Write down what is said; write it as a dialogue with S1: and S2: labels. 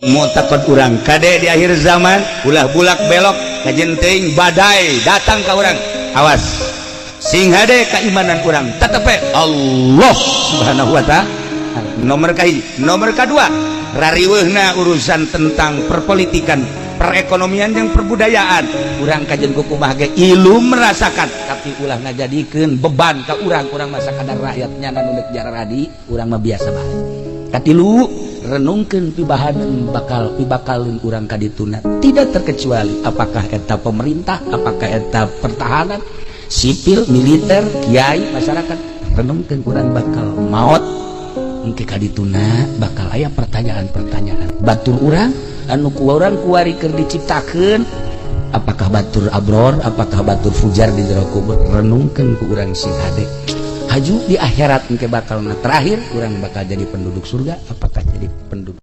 S1: Mutakot urang kade di akhir zaman ulah bulak belok kajen teuing badai datang ka urang, awas sing hade keimanan urang tetep Allah Subhanahu wa Ta'ala nomor kahiji. Nomor kedua, rariweuhna urusan tentang perpolitikan, perekonomian, yang perbudayaan, urang kajen kumaha ge ilu merasakan, tapi ulah ngajadikeun beban ka urang. Urang masa kadar rakyatnya nu deuk jaradi, urang mah biasa bae. Katilu, renungkeun pibahaneun bakal pibakalin urang kadituna, tidak terkecuali apakah eta pemerintah, apakah eta pertahanan sipil, militer, kiai, masyarakat. Renungkeun urang bakal maot engke kadituna, bakal aya pertanyaan-pertanyaan. Batur urang anu ku urang kuari keur diciptakeun, apakah batur abror, apakah batur fujar di jero kubur? Renungkeun ku urang sing hade. Haju di akhirat engke bakal terakhir urang bakal jadi penduduk surga, apakah jadi penduduk